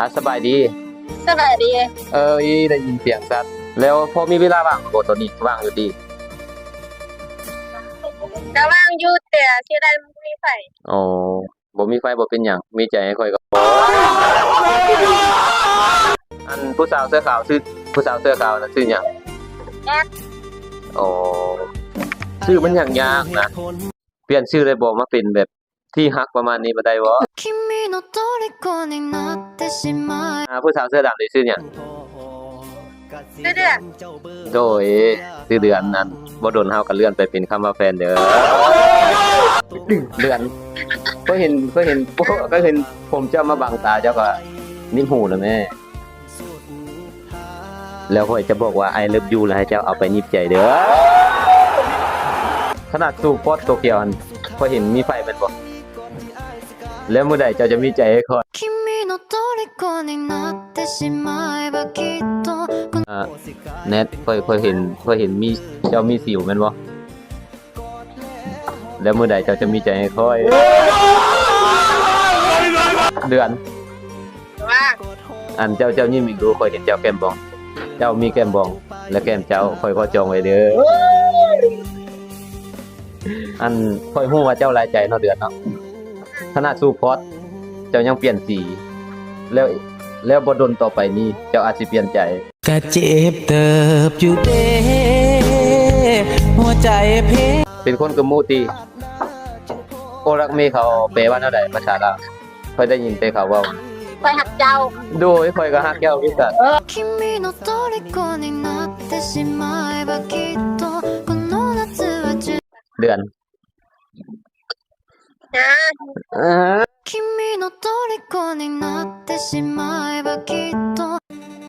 ອ່າ ສະບາຍດີ. ສະບາຍດີ. ເອີຍ ໄດ້ຍິນສຽງຊັດ. ແລ້ວພໍມີເວລາວ່າງບໍ່ຕອນນີ້? ວ່າງຢູ່ຕິ? ກະວ່າງຢູ່ ແຕ່ເສຍດາຍບໍ່ມີໃຜ. ອໍ ບໍ່ມີໃຜບໍ່ເປັນຫຍັງ, ມີໃຈໃຫ້ຂ້ອຍກໍພໍ. ອັນຜູ້ສາວເສື້ອຂາວຊື່ ຜູ້ສາວເສື້ອຂາວນັ້ນຊື່ຫຍັງ? ແອັດ. ອໍ ຊື່ມັນຍາກໆນະ. ປ່ຽນຊື່ໄດ້ບໍ່? ມາເປັນແບບທີ່ຮັກປະມານນີ້ມາໄດ້ບໍ່? ອ່າ ຜູ້ສາວເສື້ອດຳນີ້ຊື່ຫຍັງ? ຊື່ເດືອນ. ໂດຍ ຊື່ເດືອນ. ອັນ ບໍ່ດົນເຮົາກໍເລື່ອນໄປເປັນຄຳວ່າແຟນເດີ. ເດືອນ ຂ້ອຍເຫັນ ຂ້ອຍເຫັນ ຂ້ອຍເຫັນຜົມເຈົ້າມາບັງຕາ ເຈົ້າກໍໜິບຫູແລ້ວແມ້. ແລ້ວຂ້ອຍຈະບອກວ່າ I love you ແລ້ວໃຫ້ເຈົ້າເອົາໄປໜິບໃຈເດີ. ຂະໜາດສູບຟອດໂຕກຽວຫັ້ນ ຂ້ອຍເຫັນມີໃຜແມ່ນບໍ່? ແລ້ວມື້ໃດເຈົ້າຈະມີໃຈໃຫ້ຂ້ອຍ? ອ່າ ແນັດ ຂ້ອຍ ຂ້ອຍເຫັນ ຂ້ອຍເຫັນມີ ເຈົ້າມີສິວແມ່ນບໍ່? ແລ້ວມື້ໃດເຈົ້າຈະມີໃຈໃຫ້ຂ້ອຍ? ເດືອນ ວ່າ ອັນເຈົ້າ ເຈົ້າຍິ້ມອີກດູ ຂ້ອຍເຫັນເຈົ້າແກ້ມບອງ. ເຈົ້າມີແກ້ມບອງ ແລະ ແກ້ມເຈົ້າ ຂ້ອຍຂໍຈອງໄວ້ເດີ. ອັນ ຂ້ອຍຮູ້ວ່າເຈົ້າຫຼາຍໃຈເນາະ ເດືອນເນາະ. ຂະໜາດສູບຟອດ ເຈົ້າຍັງປ່ຽນສີ ແລ້ວ ແລ້ວບໍ່ດົນຕໍ່ໄປນີ້ ເຈົ້າອາດຊິປ່ຽນໃຈ. ກະເຈັບເຕີບຢູ່ເດ້ ຫົວໃຈເພ. ເປັນຄົນກະມຸຕິ. ໂອລັກເມເຂົາແປວ່າແນວໃດພາສາລາວ? ຂ້ອຍໄດ້ຍິນແຕ່ເຂົາເວົ້າ. ຂ້ອຍຮັກເຈົ້າ. ໂດຍ ຂ້ອຍກໍຮັກເຈົ້າຄືກັນ. ເດືອນ ຮະ? ອ່າ